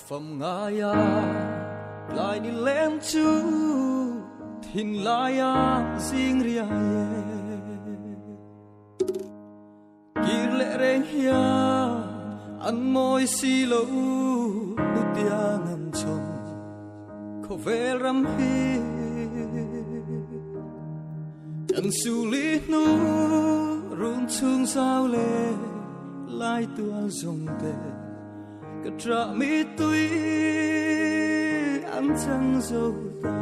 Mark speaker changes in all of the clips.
Speaker 1: Fam ngaia tlai ni leng chu thinlaia zing riai e. Kir leh reng hian an mawi si lo hutiang an chawm khawvel ram hi. Kan suli hnu run chhung zau leh lai tual zawng te ka ṭah mittui an chang zo ta.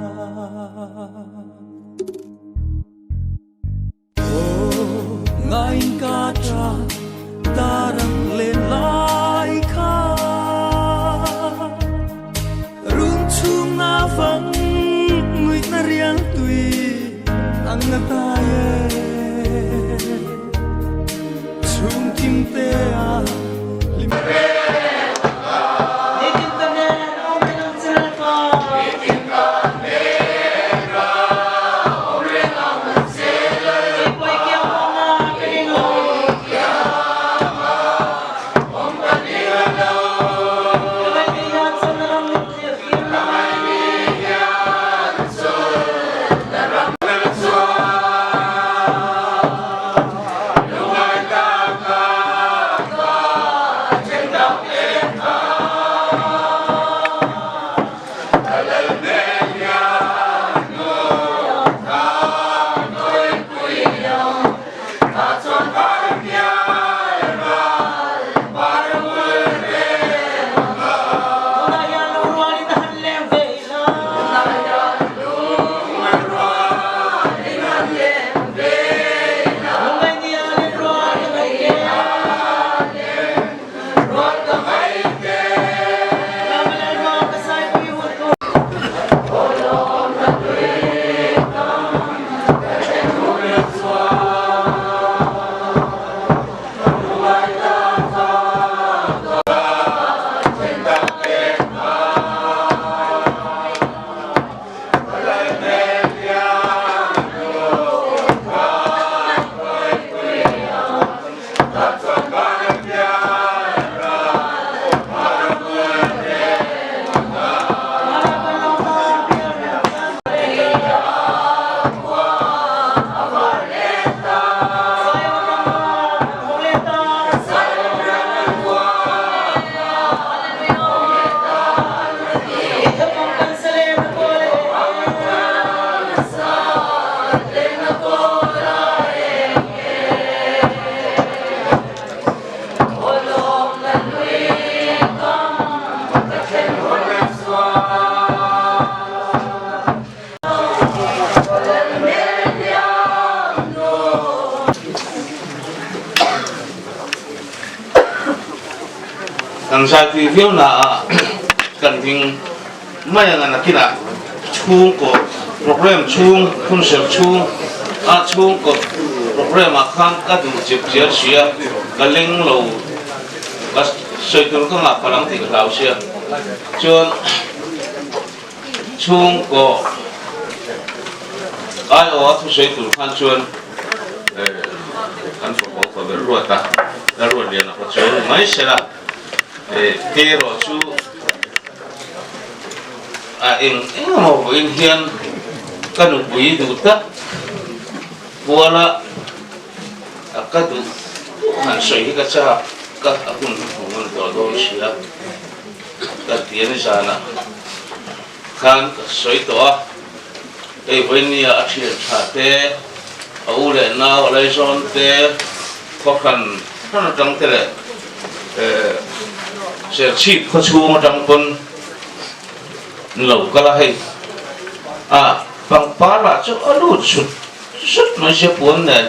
Speaker 2: Kan zaitui viau na ah kan ding mai ang a nakinah chhungkaw program chhung hunserh chhung a chhungkaw program ah khan ka duh chep chiar si a ka leng lo ka sawi tur ka ngah palh ang tih ka hlau sia chuan Chhungkaw aiawha thusawi tur khan chuan kan fapa upa ber ruat a, la ruat lian a khaw chuan mai sela kei erawh chu a eng eng emaw vawiin hian ka nupui duh tak kuala ka duh han sawi hi ka chak ka a hun hmuh ngan tawh dawn sia. Ka ti a ni zanah khan ka sawi tawh a, hei vawinia a thian tha te, a u leh nau a laizawn te, khaw hran hran atang te leh Serchhip khaw chhung atang pawn an lo kal a, hei a pangpar lah chu a lut sut sut mai sia puan nen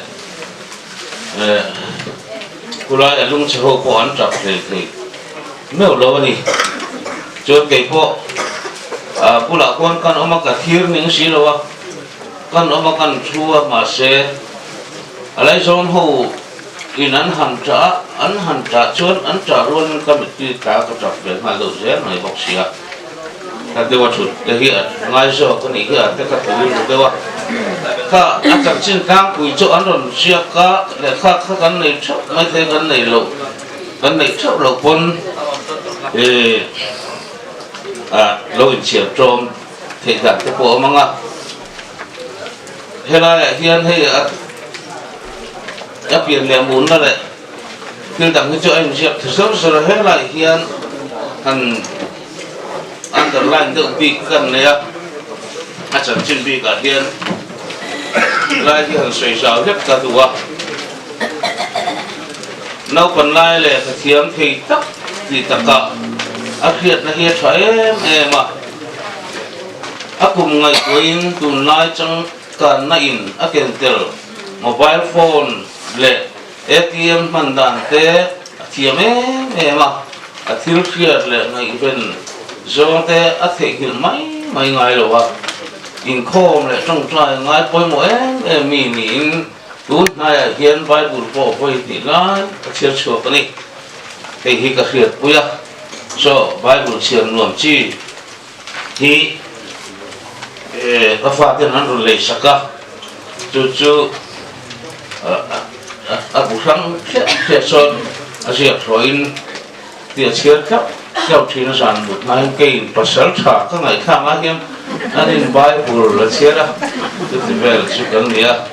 Speaker 2: khulai a lungchhe ho pawh an tap hlei thei. Meuh lo a ni. Chuan kei pawh bulah khuan kan awm a, ka thir ning si lo a, kan awm a kan thu a, mahse a laizawn ho in an han ṭah a, an han ṭah chuan an ṭah rualin ka mittui tla ka ṭap ve nghal deuh zel mai bawk si a. Ka deuh a ṭhut te hi a ngai zawk a nih hi a te ka ti rilru deuh a. Kha a chanchin tlangpui chu an rawn ziak a, lehkha kha kan nei ṭheuh maithei kan nei loh. Kan neih theuh loh pawn ih lo inchhiar ṭawm theih dan te pawh a awm ang a. Helaiah hian hei a pian leh munna leh thil dang hi chu a inziak tha sar sar a, helaiah hian han underline deuh bik kan nei a, a chanchin bikah hian helai hi han sawi zau hlek ta duh a. Naupan lai leh ka thiam thei tak tih takah a hriatna hi a tha em em a. A kum ngaihtuahin tunlai changkanna in a ken tel mobile phone leh ATM hman dan te a thiam em em a, a thil hriat leh ngaihven zawng te a theihnghilh mai mai ngai lo a. Inkhawm leh tawngtai ngai pawimawh em em mi niin Tun hnaiah hian Bible pawh vawi hnih lai ka chhiar chhuak a ni. Hei hi ka hriatpui a, chaw Bible chhiar nuam chi hi ka faten an rawn lei sak a, chu chu a bu hrang hriat hriat sawn a ziak hrawhin tih a chhiar tlauh tlauh thin a, zan mut hmain keiin pasal tha ka ngaihthlak ah hian an in Bible la chhiar a, chuti vel chu kan ni a.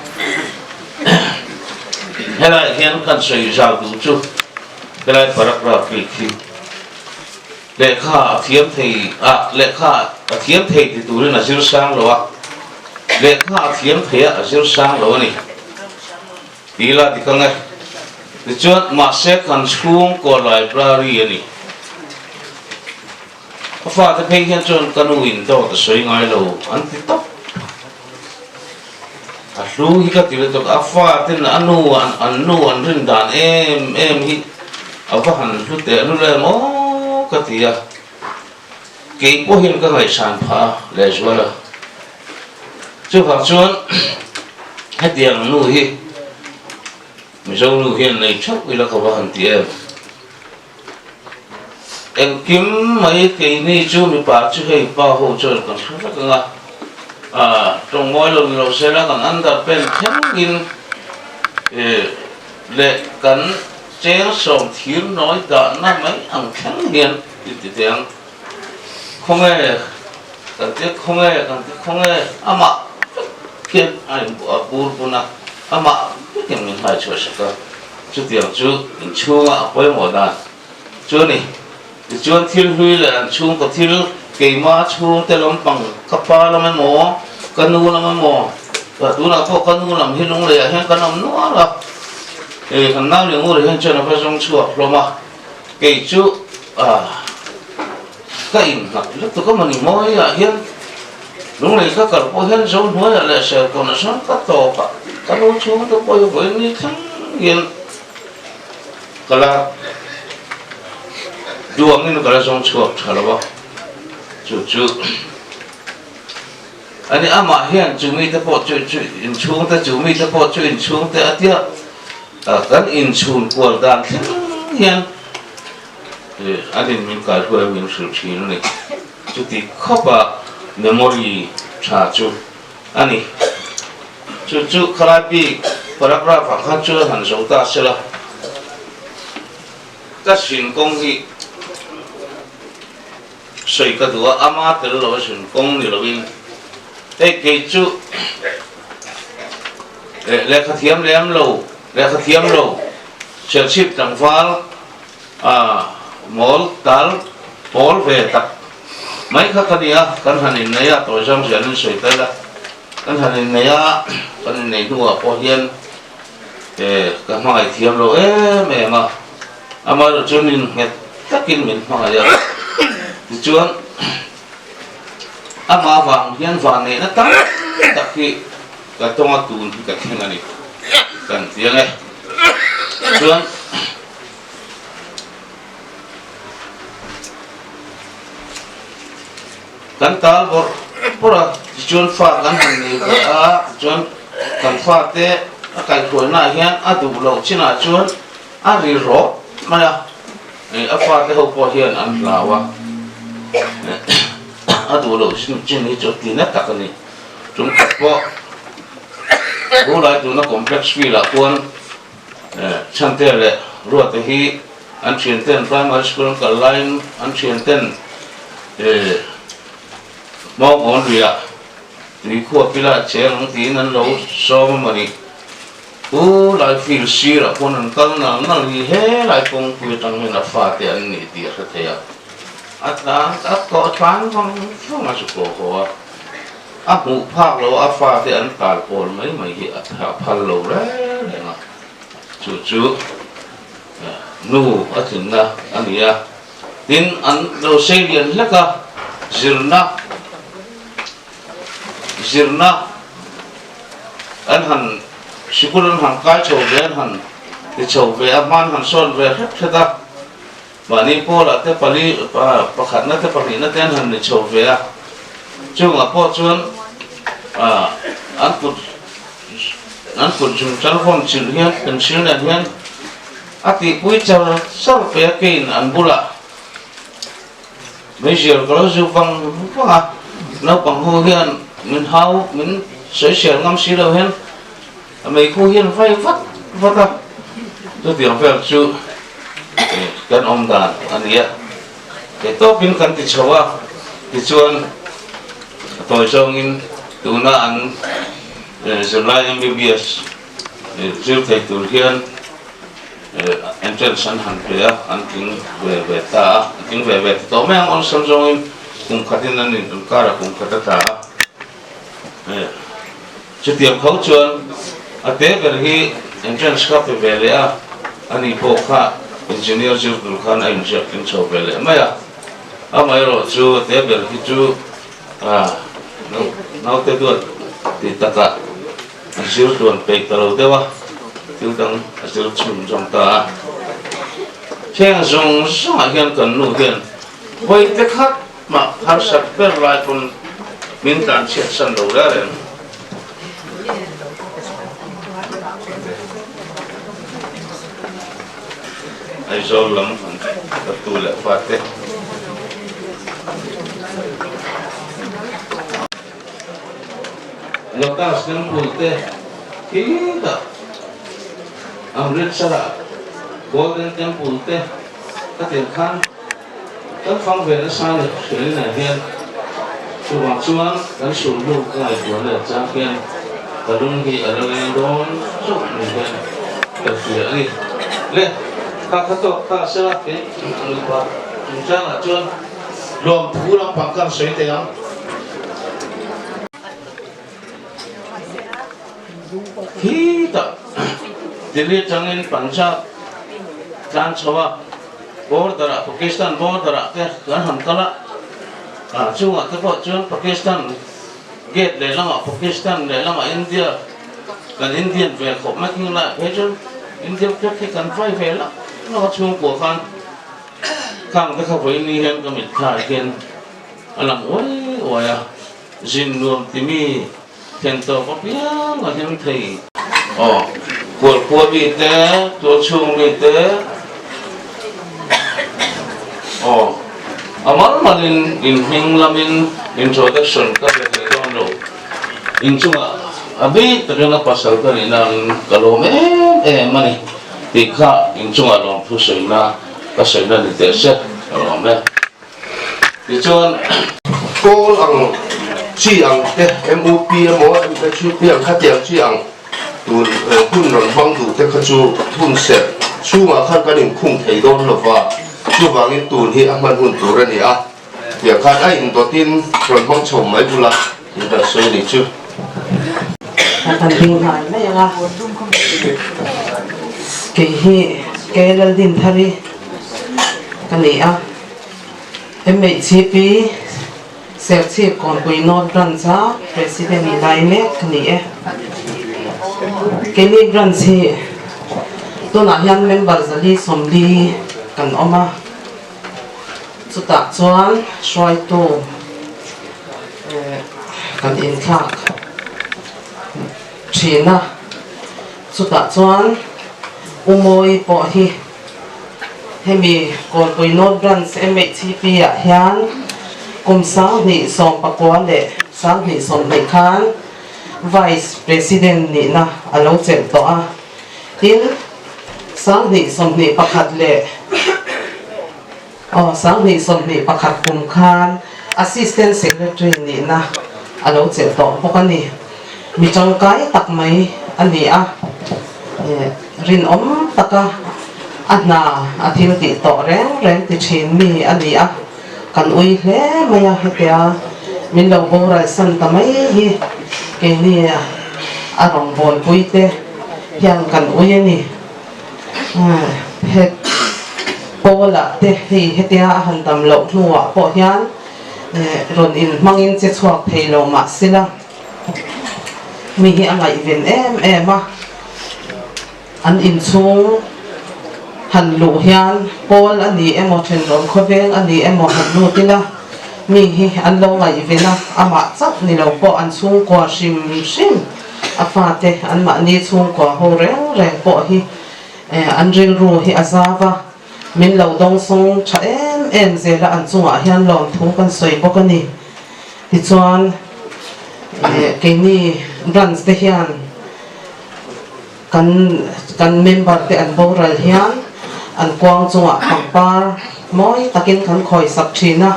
Speaker 2: Helaiah hian kan sawi zau duh chu helai paragraph bik hi lehkha a thiam thei a, lehkha a thiam thei ti turin a zir sang lo a, lehkha a thiam thei a a zir sang lo a ni. Ti ila ti ka nge. Tichuan, mahse kan chhungkaw library a ni. Ka fate phei hian chuan ka nu in dawt a sawi ngai lo an ti tawp. A hlu hi ka ti lutuk, a faten a nu an nu an rin dan em em hi a va han hlu teh lul em aw ka ti a. Kei pawh hian ka ngaihsan phah a lehzual a. Chuvang chuan hetiang nu hi Mizo nu hian nei theuh ila ka va han ti em. Engkim mai keini chu mipa chu hei pa ho chuan kan hre vek ang a, tawng mawi lo ni lo sela kan underpant thlengin leh kan cheng sawm thir nawi dahna mai ang thleng hian i ti teh ang. Khawnge kan ti khawnge kan ti khawnge amah vek hian a in a bur bun a, amah vekin min hai chhuah sak a, chutiang chu inchhunga a pawimawh dan chu a ni. Tichuan thil hlui leh an chhungkaw thil keima chhungte lampang ka pa lam emaw ka nu lam emaw tunah pawh ka nu lam hi lungleiah hian kan awm nual a, kan nau leh ngur hian chuan a va zawng chhuak hlawm a. Kei chu ka innghat lutuk a mawni mawiah hian lunglei ka kal pawh hian zo hnuaiah leh serkawnah sawn ka tawp a, ka lu chhung te pawh hi vawiin ni thleng hian ka la duangin ka la zawng chhuak tha lo a, chu chu a ni amah hian chu mite pawh chu chu inchhungte chu mite pawh chu inchhungte a tia. Kan inchhun kual dan thleng hian an in min kai hruai min hrilh thin a ni. Chuti khawpa memory tha chu a ni. Chu chu khalai bik paragraph ah khan chuan han zo ta sela. Ka zin kawng hi sawi ka duh a, ama tel lo a zin kawng ni loin hei kei chu Lehkha thiam lem lo, lehkha thiam lo, Serchhip tlangval mawl tal pawl ve tak mai kha ka ni a, kan han innei a, tawi zawng zian in sawi tel a, kan han innei a, kan innei hnuah pawh hian ka hmangaih thiam lo em em a, amaherawhchu chu min nghet takin min hmangaih a, tichuan amah avang hian vanneihna tam tak hi Ka tawnga tun hi ka thleng a ni kan ti ang e. Chuan kan tal bawrh bawrh a, tichuan fa kan han nei ve a, tichuan kan fate a kaihhruainaah hian a duh loh chinah chuan a ri rawp mai a, a fate ho pawh hian an hlau a, a duh loh chin hi chu ti na tak a ni. Tum khat pawh Rulai tuna complex field ah khuan Chhante leh Ruata hi an thian ten primary school an kal laiin an thian ten Eh, Hmawngkawn luiah tui khuap ila cheng ang tiin an lo sawm a mawni. U Laifil sirah pawn an kal nal nal hi helai kawngpui atang hian a fate an nih tih a hre thei a. A tlan a tawh tlan vang vang a chu kaw haw a. A hmuh phak lo a fate an kal pawl mai mai hi a phal lo reng reng a. Chu chu nu a tlinna a ni a. Tin, an lo sei lian hlek a, zirna zirna an han sikul an han kai chho ve, an han ti chho ve a, hman han sawn ve hrep hret a, mahni pawlah te pali pakhatna te pahnihna te an han ni chho ve a, chungah pawh chuan an kut an kut zung chal vawn chilh hian pencil nen hian A tihpui char char pe a keiin an bulah meizial ka lo zu vang vang a, naupang ho hian min hau min sawisel ngam si lo hian a meikhu hian vai vat vat a, chutiang vel chu kan awm dan a ni a, kei tawpin kan ti chho a, tichuan a tawi zawngin tuna an zirlai MBBS Zir thei tur hian entrance an han pe a, an tling ve ve ta a, an tling ve ve ta tawh mai ang awlsam zawngin kum khatin an inkar a kum khat a tla a. Chutiang tho chuan a te ber hi entrance kha pe ve leh a, ani pawh kha engineer zir tur khan a inziak tling chho ve leh mai a. Amaherawh chu a te ber hi chu naute duat tih takah A zir tluan peih ta lo deuh a, thil dang a zir chhun zawng ta a. Heng zawng zawngah hian kan nu hian vawi te khat mah harsat ber lai pawn min tlan chhiat san lo reng reng. Aizawl lam han ka tu leh fate. Lotus Temple te khi tak Amritsar ah Golden Temple te ka tel khan kan fang ve nasa ni hrilhin ah hian chuvang chuan kan sulhnu ka ngaihtuah leh chang hian ka lung hi a la leng dawn chauh ni hian ka hria a ni. Le kha kha tawk ta sela kei nupa chungchangah chuan Lawmthu lampang kan sawi thei ang. Khitah Delhi atangin Punjab tlan chho a, border ah Pakistan border ah te kan han kal a, ah chungah te pawh chuan Pakistan gate lehlamah Pakistan lehlamah India kan Indian ve khawp mai thing lai phei chuan India flag hi kan vai ve lak lak a chhungkua khan Khang te kha vawiin ni hian ka mit thlai hian a lang uai uai a, zin nuam timi thlen tawk apiang a hlim thei. Aw, kualkhua mi te, tualchhung mi te, aw, a mal malin inhming lamin introduction ka pe thei dawn lo. Inchungah a bik takin a pasal ka nih nangin ka lawm em em a ni tih kha inchungah lawmthu sawina ka sawina ni teh se ka lawm e. Tichuan.
Speaker 3: Kawl ang chi ang te, MUP emaw MHUP ang khatiang chi ang tun hun rawn hmang duh te kha chu hun serh chhungah khan kan inkhung thei dawn lova, chuvangin tun hi a hman hun tur a ni a. Tiang khan a indawtin rawn hmang chho mai bula in kan sawi nih chu.
Speaker 4: Kan ding hnai mai ang a, kei hi KLL Dinthari ka ni a, MHCP Serchhip Kawnpui North Branch a President ni lai mek ka ni e. Keini Branch hi tunah hian member 140 kan awm a. Chutah chuan hruaitu kan inthlak thin a, chutah chuan U Mawi pawh hi hemi Kawnpui North Branch MHCP ah hian kum 2019 leh 2020 khan Vice President nihna a lo chelh tawh a, tin 2021 leh. Aw, 2021 kum khan Assistant Secretary nihna a lo chelh tawh bawk a ni. Mi tangkai tak mai a ni a, rinawm taka a hna a thil tih tawh reng reng ti thin mi a ni a, kan ui hle mai a, hetia min lo boral san ta mai hi keini a rawngbawlpui te hian kan ui a ni. Het Paula te hei hetia a han dam loh hnuah pawh hian rawn inhmangin che chhuak thei lo mah sela mi hi a ngaihven em em a, an inchhung han luh hian Paul a ni emaw thenrawm khawveng a ni emaw han lut ila mi hi an lo ngaihven a, amah chauh ni lo pawh an chhungkua hrim hrim. A fate anmahni chhungkua ho reng reng pawh hi an rilru hi a zau a, min lo dawngsawng tha em em zel a, an chungah hian lawmthu kan sawi bawk a ni. Tichuan keini branch te hian kan kan member te an boral hian an kuang chungah pangpar mawi takin kan khawisak thin a.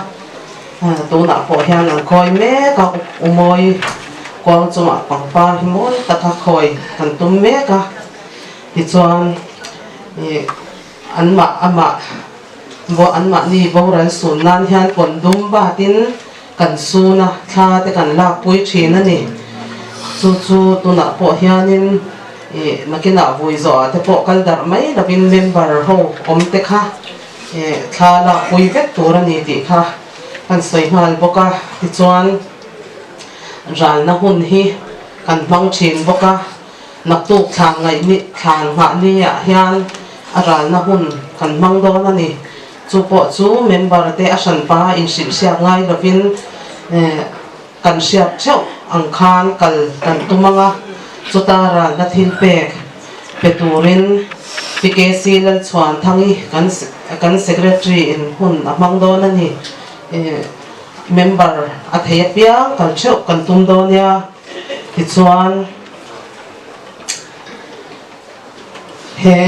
Speaker 4: Tunah pawh hian an khawi mek a, Umawi kuang chungah pangpar hi mawi taka khawi kan tum mek a, tichuan ih anmah amah anmahni boral sun nan hian pawn dum batin kan sun a, thla te kan lakpui thin a ni. Chu chu tunah pawh hianin ih nakinah vui zawhah te pawh kal darh mai lovin member ho awm te kha Thla lakpui vek tur a ni tih kha kan sawi nghal bawk a, tichuan ralna hun hi kan hmang thin bawk a, naktuk thlan ngaih ni thlan nghah ni ah hian a ralna hun kan hmang dawn a ni. Chu pawh chu member te a hranpa inhrilhhriat ngai lovin kan hriat theuh ang khan kal kan tum ang a, chuta ralna thil pek pe turin PKC Lalchhuanthangi kan kan Secretary in hun a hmang dawn a ni. Member a thei apiang kal theuh kan tum dawn nia. Tichuan he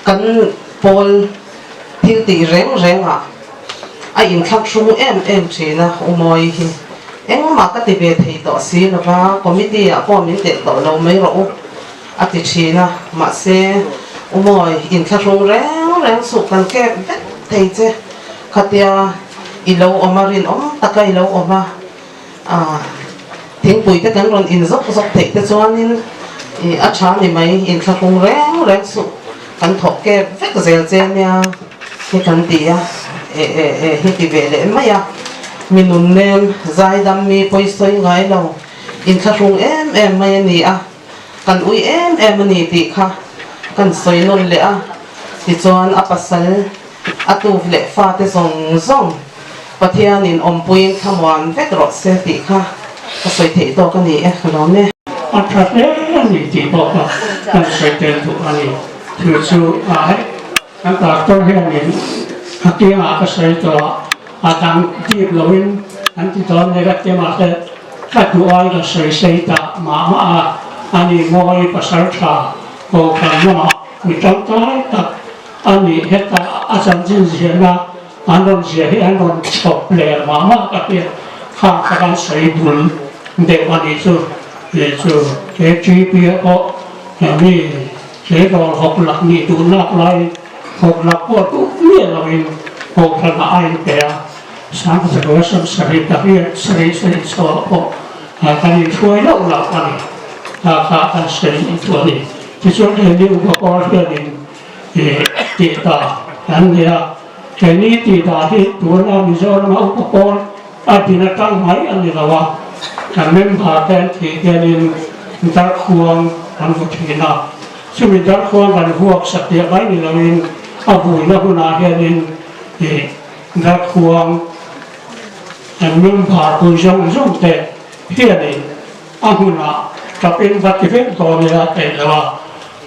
Speaker 4: kan pawl thil tih reng rengah a inthlak hrung em em thin a, Umawi hi engmah ka ti ve thei tawh si lova, committee ah pawh min telh tawh lo mai rawh u a ti thin a, mahse Umawi inthlahrung reng reng suh kan kep vek thei che, khatia i lo awm a rinawm taka i lo awm a. A thingpui te kan rawn in zawk zawk theih te chuanin ih a tha ni mai, inthlahrung reng reng suh kan thawk kep vek zel che nia hi kan ti a, eh eh eh hi ti ve leh mai a, mi nun nem zaidam mi pawisawi ngai lo inthlahrung em em mai a ni a, kan ui em em a ni tih kha kan sawi nawn leh a, tichuan a pasal A tuf leh fate zawng zawng Pathianin awmpuiin thlamuan vek rawh se tih kha ka sawi theih tawk a ni e, ka lawm e.
Speaker 5: A tha hle a ni tih pawh kha kan sawi tel duh a ni. Chu chu a hei kan pastor hianin a kiangah ka sawi tawh a, a dang dip loin an ti dawn nek a ti mahse ka duh ai ka sawi sei ta mah mah a, ani mawi pasal tha kohhran lamah mi tangkai tak A nih heta a chanchin ziahna an rawn ziah hi an rawn chhawp leh mah mah ka tia khang kha kan sawi bul deuh a nih chu tih chu KTP ah pawh mi tleirawl hawk lak nih duh lak laiin hawk lak pawh duh miah loin kohhran ah a inpe a, Sangzakua 70 pariat sarih sarih chhuah pawh kan inhruai loh loh a ni kha kha kan sawi duh a ni. Tichuan he ni upa pawl hianin tih ta an ni a, keini tih dan hi tuna Mizorama upa pawl a din atang mai a ni lo a, kan member te an thih hianin darkhuang an vu thin a, chumi darkhuang kan vuak satliah mai ni loin a vuina hunah hianin darkhuang kan member pui zawng zawng te hianin a hmunah tapin va ti vek dawn ila theih lo a.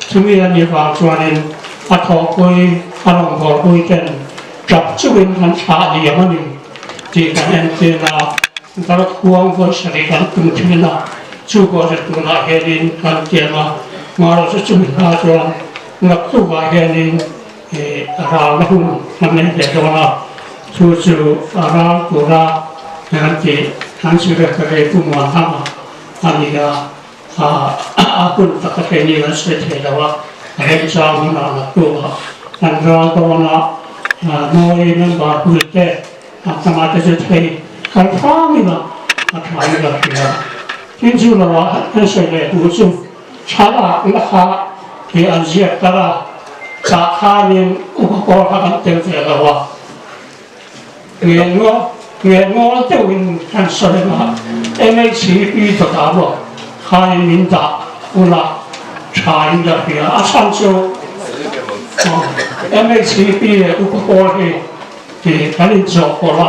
Speaker 5: Chumi a nih vang chuanin a thawhpui, a rawngbawlpui ten tap chungin kan thlah liam a ni tih kan entir a, Darkhuang vawi sarih kan tum thin a, chu pawh chu tunah hianin kan tiam a, Mara chu chumi hma chuan naktukah hianin. Ralna hun kan nei ve dawn a, chu chu ral tura kan tih kan Secretary Pu Muanhama a ni a, a hun taka keini kan sawi thei lo a, a remchang hunah naktukah kan ral dawn a, Mawi member puite a changa te chu thei kal hram ila a tha in ka hria. Tin chu lovah kan sawi leh tur chu thlalak na kha tih an ziak tar a, tah khanin upa pawl kha kan tel ve lo a, ngengawl ngengawl deuhin kan sawi a, MHCP dawtah pawh khanin min dah ula tha in ka hria, a chhan chu MHCP leh upa pawl hi Tih kan inzawh pawlh a,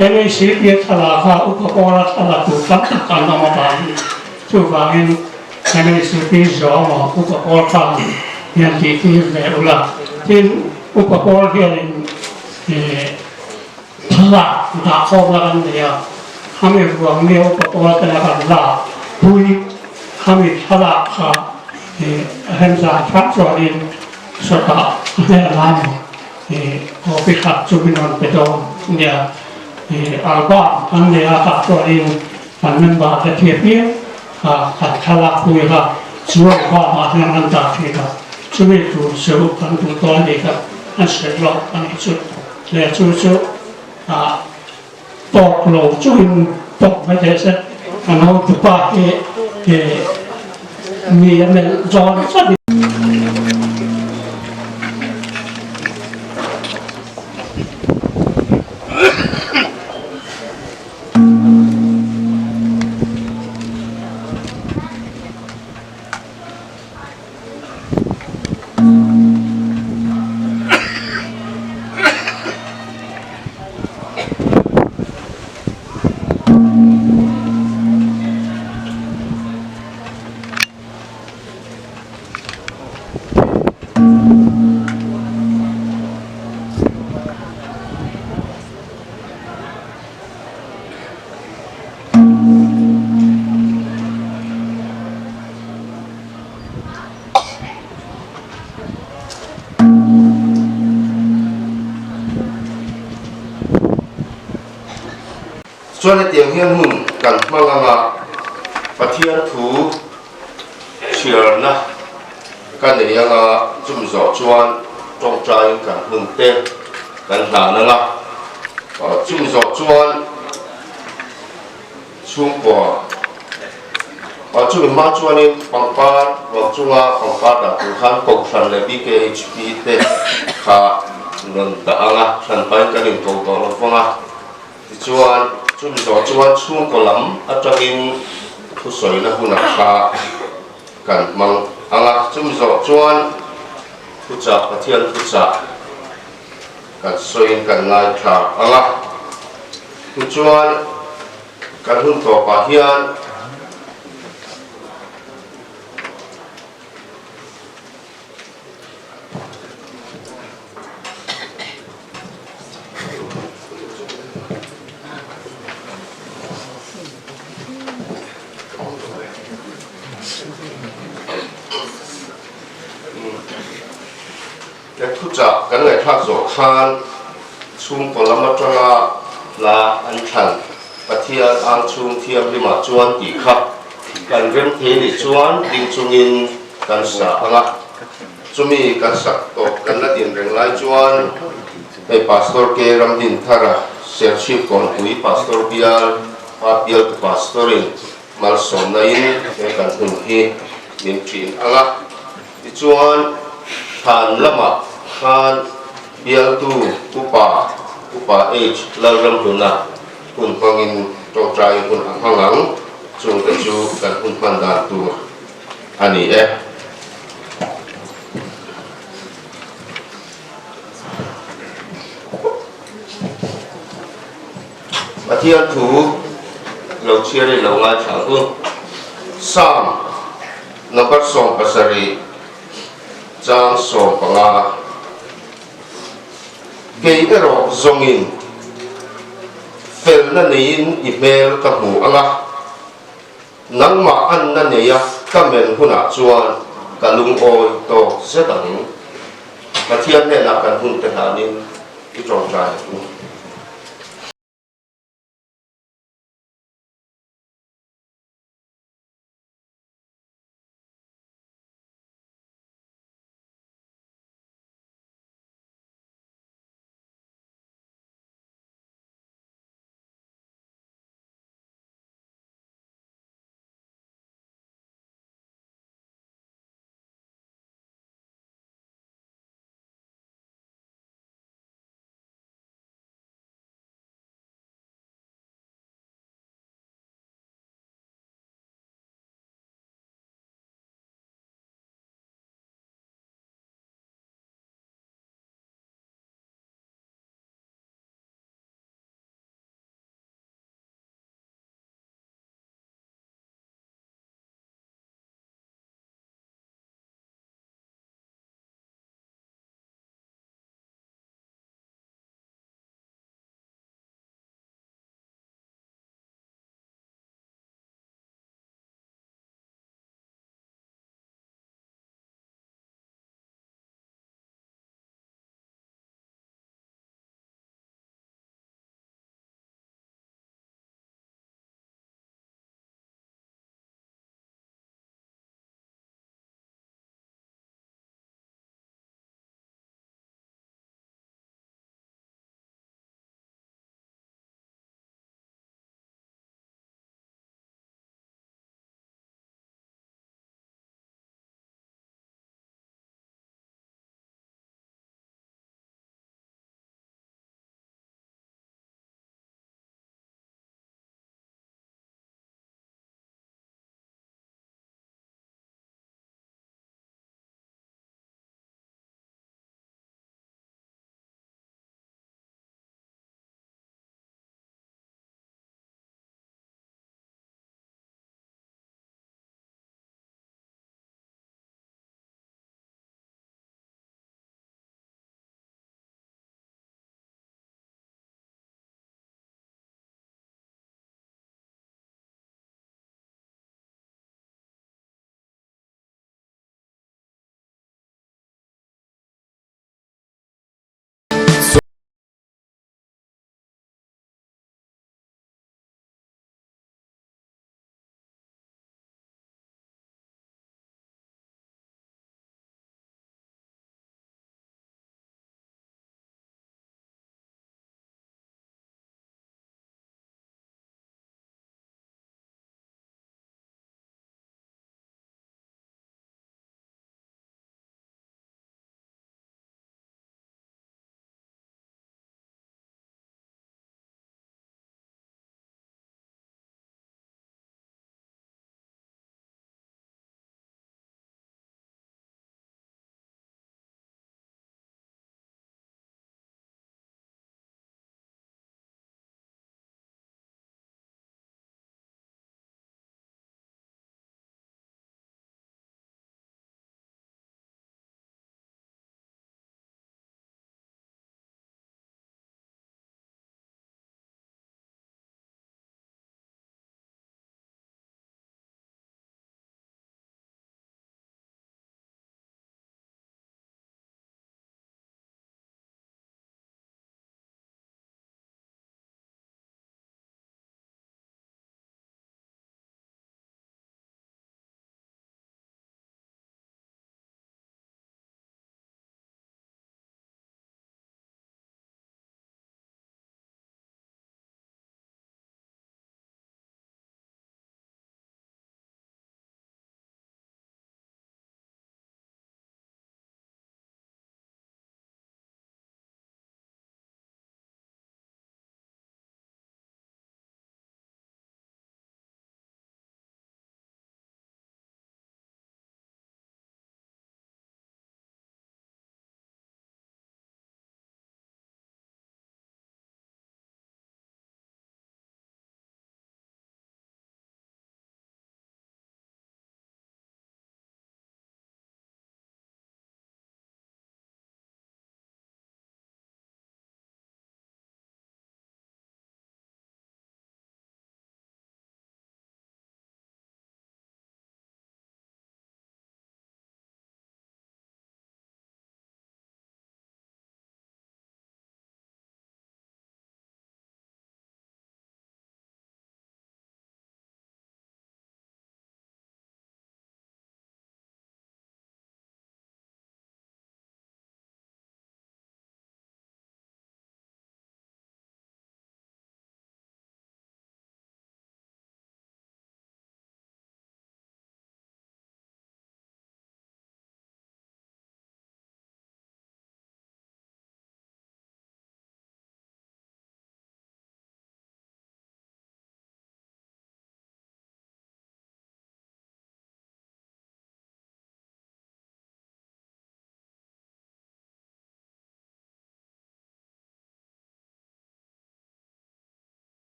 Speaker 5: NACP thlalak kha upa pawla thlalak tur tam tak an awm avangin chuvangin NACP zawng aw upa pawl khan hian tih tir ve ula. Tin, upa pawl hianin thlalak dah khawm la kan nei a, khami ruang nia upa pawl tena kan lak pui khami thlalak kha remzan hram chuanin sawtah a hmel lai maw. Copy khat chu min rawn pe dawn nia. Album an nei a tah chuanin kan member te thlir piang kha kan thlalak pui kha chu album ah hian an dah thin a, chumi tur chu kan duh dawn ni kha an sawi lawk a nih chu. Le chu chu tawk lo chungin tawk mai teh se kan hotupa hi mi a melh zawn zat in.
Speaker 3: Chuan hetiang hian hun kan hmang anga Pathian thu chhiarna ka nei anga chumi zawh chuan tawngtaiin kan hun te kan hlan anga chumi zawh chuan Chhungkua ah chumi hma chuanin pangpar ruang chunga pangpar dah tur khan Kohhran leh BKHP te kha rawn dah ang a, hran pahin kan inko tawh lo vang a. Tichuan chumi zawh chuan chhungkaw lam atangin thusawina hunah kha kan hmang ang a, chumi zawh chuan thuchah Pathian thuchah Kan sawiin kan ngaithla ang a, tichuan kan hun tawpah hian He thuchah kan ngaihthlak zawh khan chhungkaw lam atanga hla an thlan Pathian ang chhung thianghlimah chuan tih kha kan rem thei nih chuan ding chungin kan sa ang a. Chumi kan sak tawp kan la din reng lai chuan hei Pastor K. Ramdinthara Serchhip Kawnpui Pastor Bial Pa Bialtu Pastor-in malsawmna in he kan hun hi min thin ang a. Tichuan, thlan lamah khan bialtu Upa, Upa H. Lalramhluna hun hmangin tawngtai hun a hmang ang, chungte chu kan hun hman dan tur a ni e. Pathian thu lo chhiar in lo ngaithla ang u. Psalm number 70 chang 15 Kei erawh zawngin felna neiin i hmel ka hmu ang a, nangmah anna neia ka men hunah chuan ka lungawi tawk zet ang. Pathian hnenah kan hun te hlanin i tawngtai ang u.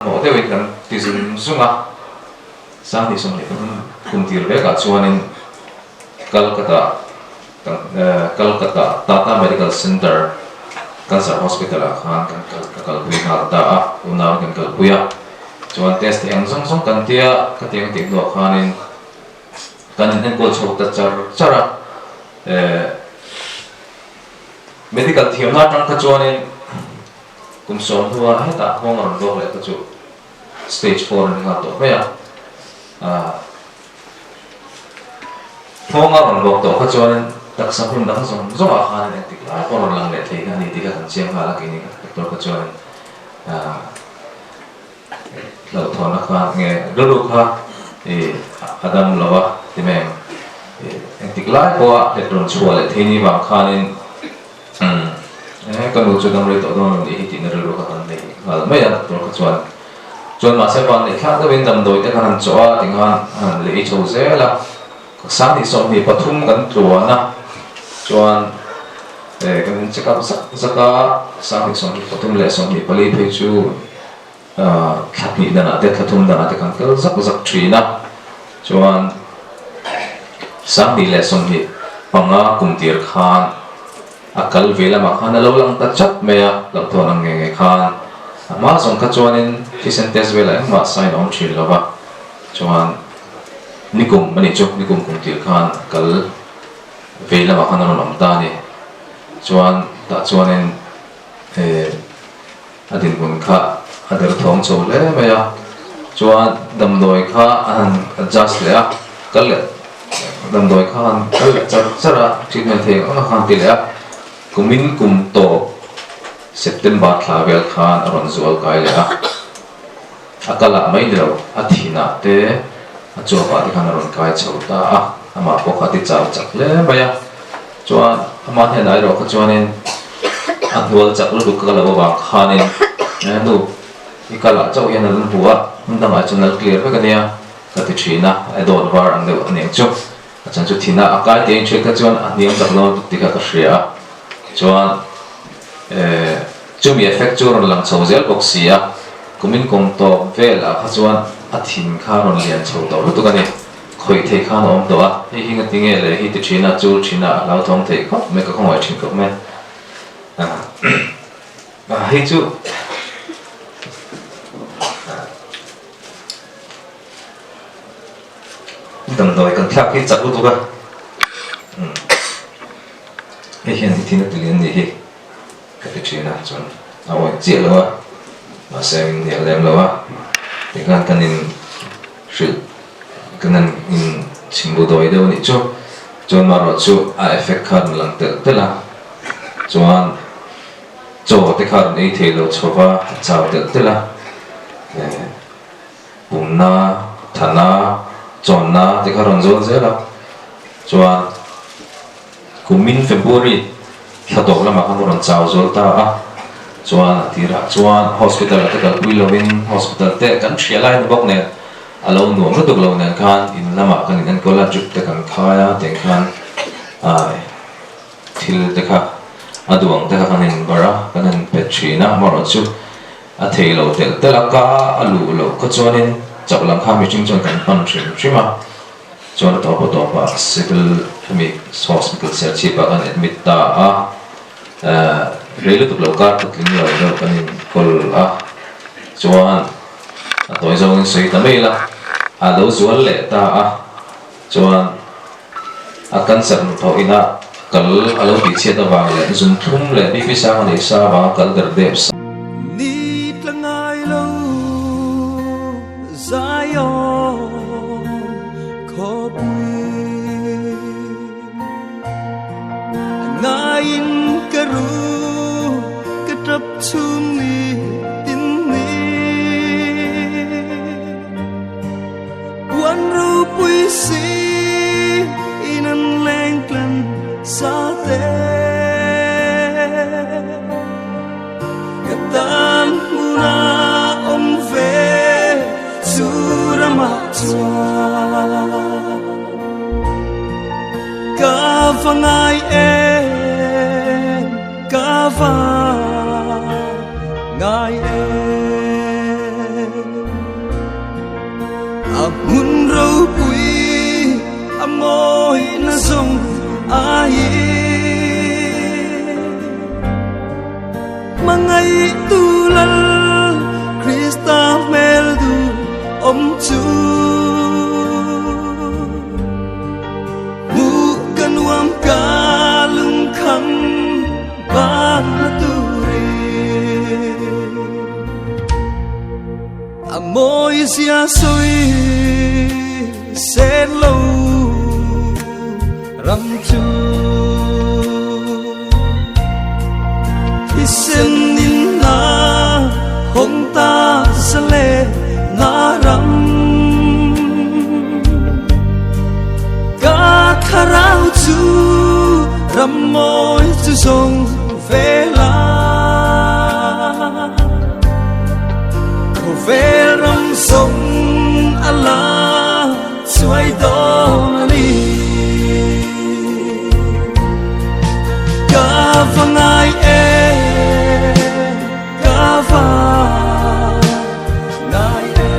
Speaker 6: Mawh deuhin kan ti zung zung a, 2023 kum tir vekah chuanin Calcutta Calcutta Tata Medical Centre Cancer Hospital ah khan kan kal ka kalpui nghal ta a, unau in kan kalpui a, chuan test eng zawng zawng kan tia ka tiang tih hnuah khanin kan in enkawl chho ta char char a, Medical thiamna atang kha chuanin Kum sawm hnua hetah nghawng a rawn lawk leh kha chu stage 4 a ni nghal tawh mai a. Nghawng a rawn lawk tawh kha chuanin taksa hmun dang zawng zawngah khanin engtik lai pawh a rawn lang leh thei kha a ni tih kha kan chiang nghal a keini doctor kha chuanin hlauhthawnna kha nge rilru kha a dam lo a ti mai ang. Engtik lai pawha let rawn chhuah leh thei ni vang khanin Umm, e ka nu chu dam rei tawh dawn lo nih hi tihna rilru kha kan nei nghal mai a, doctor kha chuan chuan mahse van neih thlak deuhin damdawi te khan han chawh a tikhan han lei chho zel a, 2023 kan tluan a, chuan e kan in check up zak zak a, 2023 leh 24 phei chu thla hnih danah te thla thum danah te kan kal zak zak thin a, chuan 2025 kum tir khan a kal ve lamah khan a lo lang ta chat mai a, hlauhthawn ang nge nge khan a hma zawng kha chuanin thisen test velah engmah sign a awm thin lo va, chuan nikum a nih chu nikum kum tir khan a kal ve lamah khan a rawn awm ta a ni, chuan tah chuanin eh. A dinhmun kha a derthawng chho hle mai a, chuan damdawi kha a han adjust leh a, kal leh damdawi kha a han kal leh char char a, treatment thei ang ang a khan ti leh a, kumin kum tawp September thla vel khan a rawn zual kai leh a, a kalah mai ni lo, a thinah te a chuapah te khan a rawn kai chho ta a, amah pawh kha a ti chau chak hle mai a. Chuan amah hnenah erawh kha chuanin a hnual chak lutuk ka lo avang khanin nu i kalah chauh hian a lung hmu a, hmun dangah chuan a la clear vek ania ka ti thin a, a dawt var ang deuh aniang chu. A chan chu thin a, a kai tih a inhriat kha chuan a hniam chak dawn lutuk tih kha ka hria a, chuan chumi effect chu a rawn lang chho zel bawk si a, kumin kum tawp velah kha chuan a thin kha a rawn lian chho tawh lutuk a ni. Khawih theih khan a awm tawh a, hei hi ngati nge leh hi ti thin a, chul thin a, a hlauthawng theih khawp mai, ka khawngaih thin khawp mai. Ah, hei chu damdawi kan thlak hi chak lutuk a, hei hian i thin a tilian nih hi ka ti thin a, chuan a awih chiah lo a, mahse min hnial lem lo a, tikhan kan in Hrilh kan han in chhimbu dawi deuh a nih chu. Chuan marawh chu a effect kha rawn lang telh telh a, chuan chaw te kha rawn ei thei lo chho va, a chau telh telh a, eh pumna, thana, chawnna te kha rawn zawn zel a, chuan kumin February thla tawp lamah khan rawn chau zual ta a, chuan a tirah chuan hospital ah te kalpui lovin hospital te kan hria lai ni bawk nen a lo nuam lutuk lo nen khan in lamah kan in enkawl a drip te kan khai a tiang khan ai thil te kha a duang te kha kan in barh a kan han pe thin a amaherawhchu a thei lo telh telh a ka a luh loh kha chuanin chauh lam kha mihring chuan kan pan hrim hrim a. Chuan a tawpa tawpah civil hemi hospital Serchhip ah kan admit ta a, rei lutuk lo kar kut tling lo deuh kan inkawl a, chuan a tawi zawngin sawi ta mai ila, a lo zual leh ta a, chuan a cancer hnathawh inah kal a lo tihchhiat avang leh zunthum leh BP sang a neih sa avanga kal der dep sa.
Speaker 1: Ni tla ngai lo Zion khawpui ngaiin ka ru ka tap chhung ni tin ni puan ropui si in an leng tlan sa te Ka tan hmuna awm ve chu ramah chuan ka va ngai em, ka va ngai em. ropui a mawina zawng aiin Hmangaihtu Lal Krista hmel duh awm chu Hmuh ka nuam ka lungkham ban la turin A mawi zia sawi sen lo ram chu Thisen in na hawng ta zale na ram Ka thlarau chu ram mawi chu zawng ve la Khawvel ram zawng a la chuai dawn a ni Ka va ngai e ka va ngai e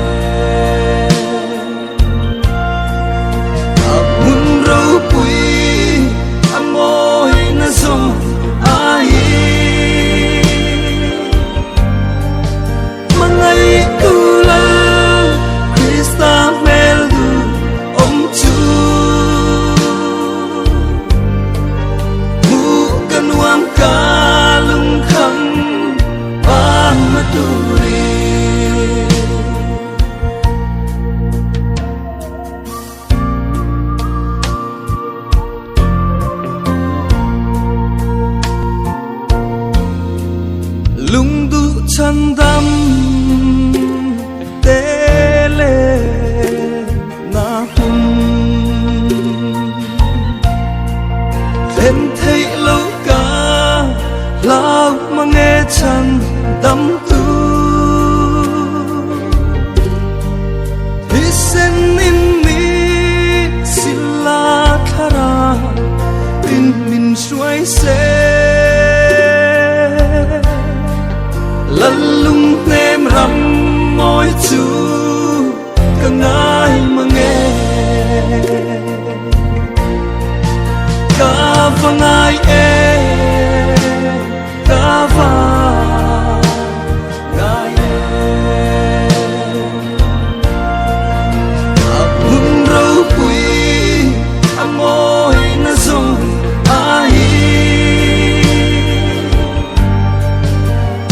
Speaker 1: A hmun ropui a mawi na zawng aiin Hmangaihtu Lal Krista hmel duh awm chu Hmuh ka nuam ka lungkham ban na turin. Lungduh chhandam te le na hun Thlen theih lo ka hlau mange chan dam tu Thisen in mi sila thlara in min hruai se Lallung hnem ram mawi chu ka ngai mange Ka va ngai e ka va ngai e A hmun ropui a mawi na zawng aiin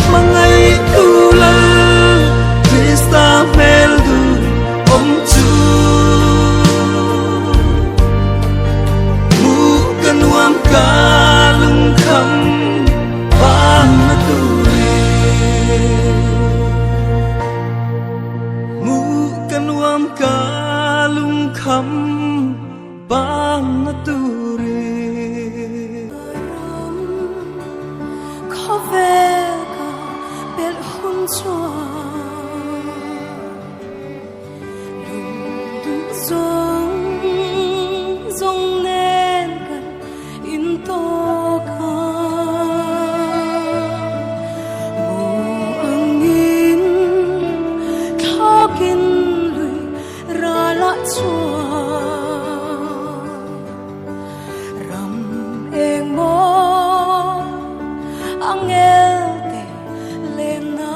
Speaker 1: Hmangaihtu Lal Krista hmel duh awm chu Hmuh ka nuam ka lungkham ban na turin Hmuh ka nuam ka lungkham ban na turin.
Speaker 7: Ram khawvel ka belh hun chuan lung duh zawng zawng nen kan intawk a. Maw angin thlawkin lui ralah chuan ram eng maw angel te lenna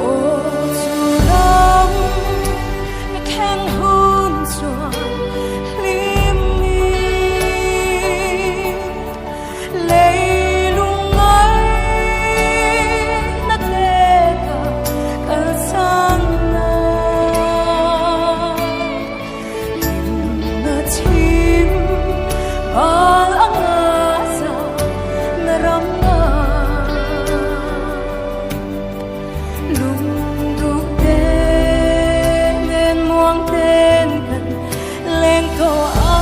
Speaker 7: Aw chu ram ka thleng hun chuan hlim ni leilung ngaihna te ka kalsan na Hlimna chhim bal anga za na ram nga Lungduh te nen muang ten kan leng tawh a.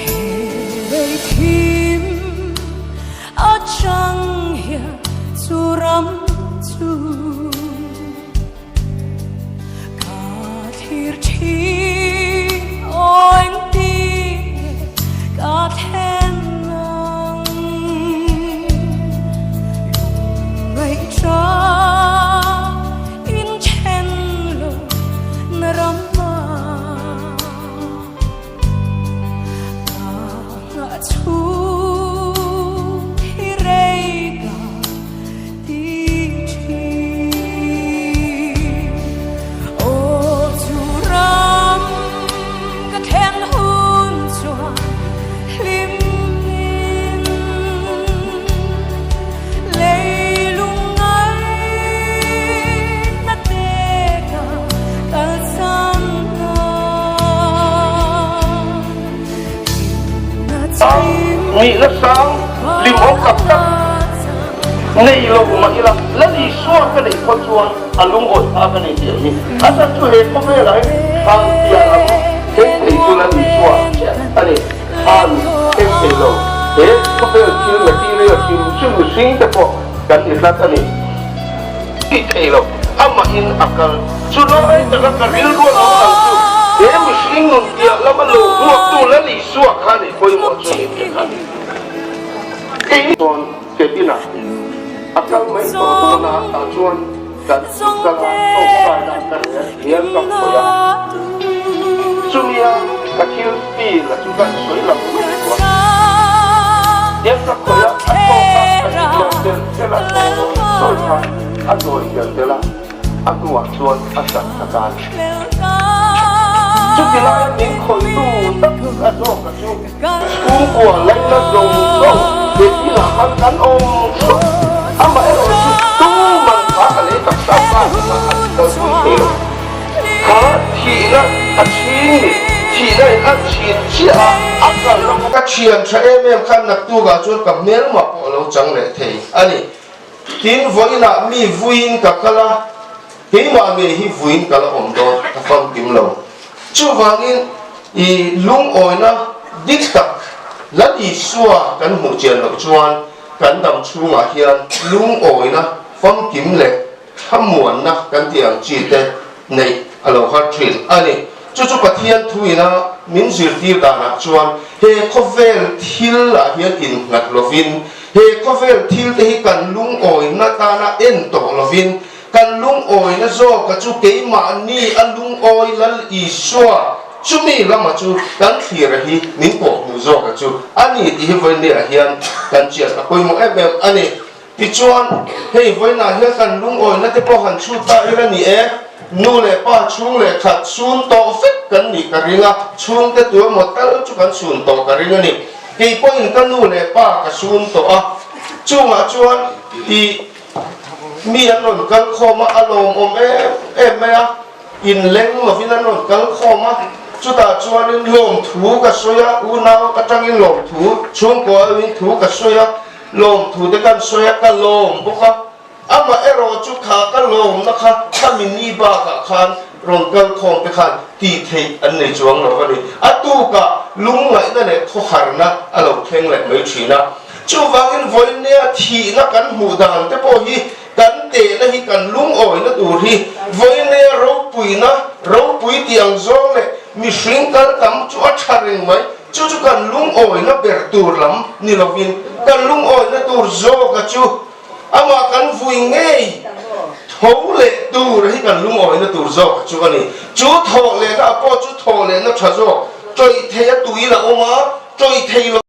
Speaker 7: He lei thim atang hian chu ram chu Ka thlir thin awing ti nge ka thlen na.
Speaker 3: Nihna sang limawm tak tak nei lo mah ila, Lal Isua ka neih phawt chuan a lungawi phah ka nei tih ang hi. A chhan chu he khawvelah hian thlan piah lam thleng thei chu Lal Isua chiah a ni. Thlan thleng thei lo he khawvel thil material hrim hrim mihring te pawh kan ni hlat a ni. Tih thei lo, amahin a kal. Chu lai taka ka rilru a lo lang chu he mihring nun piah lama lo hmuaktu Lal Isua kha nih pawimawh chu ni tih kha. Kei chuan cabin-ah a kal mai tawh dawn a, tah chuan kan kal a, tawngtaina ka rel hian ka khawih a. Chumia ka thil feel a chu ka sawi lang lutuk a, hian ka khawih a, a tawk a, ka ti hian tel tel a, sawi kha a zawi tel tel a, a hnuah chuan a chan ta ta a ni. Chuti laia min khawihtu tak a zawk a chu chhungkua laina zawng zawng he inah khan kan awm thluah. Amaherawhchu tuman kha ka lei taksa pa kha an kalpui thei lo. Kha thihna a chhing ni, thihna in a chhin chiah a, a kalna kawng. Ka thian tha em em khan naktukah chuan ka hmelma pawh a lo chang leh thei a ni. Tin, vawiinah mi vuiin ka kal a, keimah ngei hi vuiin ka la awm dawn, ka famkim lo. Chuvangin i lungawina dik tak Lal Isua kan hmuh chian loh chuan kan dam chhungah hian lungawina famkim leh thlamuanna kan tih ang chi te neih a lo har thin a ni. Chu chu Pathian thuina min zirtir danah chuan he khawvel thil ah hian innghat lovin, he khawvel thil te hi kan lungawina tana en tawh lovin, kan lungawina zawka chu keimahni a lungawi Lal Isua chumi lama chu kan thlira hi min kawhhmuh zawka chu a ni tih hi vawiinniah hian kan chian a pawimawh em em a ni. Tichuan, hei vawiinah hian kan lungawina te pawh han chhut ta ila ni e, nu leh pa chhung leh khat chhun tawh vek kan nih ka ring a, chhungte tu emaw tal chu kan chhun tawh ka ring a ni. Kei pawhin ka nu leh pa ka chhun tawh a, chungah chuan i mi an rawn kal khawm a, a lawmawm em em mai a, inleng lovin an rawn kal khawm a, chutah chuanin lawmthu ka sawi a, unau atangin lawmthu, chhungkua awin thu ka sawi a, Lawmthu te kan sawi a, ka lawm bawk a, amah erawh chu kha ka lawmna kha khami ni bakah khan rawn kal khawm te khan tih theih an nei chuang lo a ni. A tukah lungngaihna leh khawharna a lo thleng leh mai thin a. Chuvangin vawinia thihna kan hmuh dan te pawh hi kan tehna hi kan lungawina tur hi vawinia ropuina ropui tih ang zawng leh mihring kal tam chu a tha reng mai. Chu chu kan lungawina ber tur lam ni lovin kan lungawina tur zawka chu amah kan vui ngei tho leh tur hi kan lungawina tur zawka chu a ni. Chu thawh lehna ah pawh chu thawh lehna tha zawk tawih thei a tuil a awm a, tawih thei lo.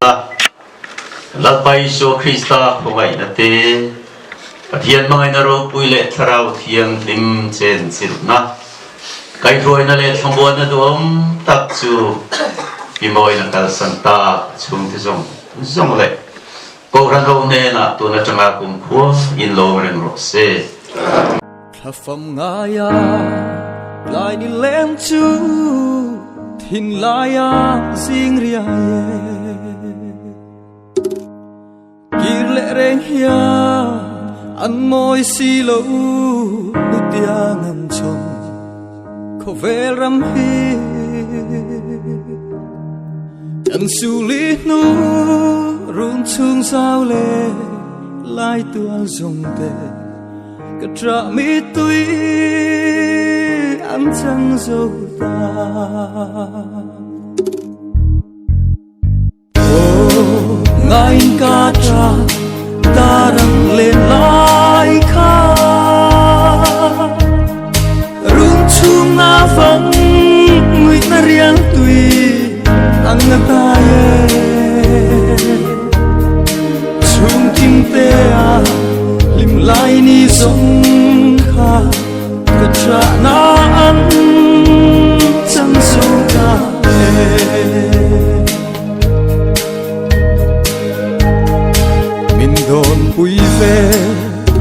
Speaker 8: Lalpa Isua Krista khawngaihna te, Pathian hmangaihna ropui leh Thlarau Thianghlim chenchilhna, kaihruaina leh thlamuanna duhawm tak chu mi mawina kalsan tak chhungte zawng zawng leh Kohhran ho hnenah tun atanga kumkhua in lawm reng rawh se.
Speaker 1: Thlafam ngaia tlai ni leng chu thinlaia zing riai e. Kir leh reng hian an mawi si lo nutiang an chawm khawvel ram hi. Kan suli hnu run chhung zau leh lai tual zawng te Ka ṭah mittui an chang zo ta. Aw ngaiin ka ṭah darang len lai kha Rung chhung na vang nguihna rial tui ang a tai e. Chhung kim te a hlim lai ni zawng kha ka ṭah na an chang zo ta e. Min dawn pui ve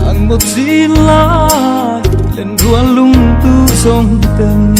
Speaker 1: ang maw chin lai len rual lung tu zawng ten.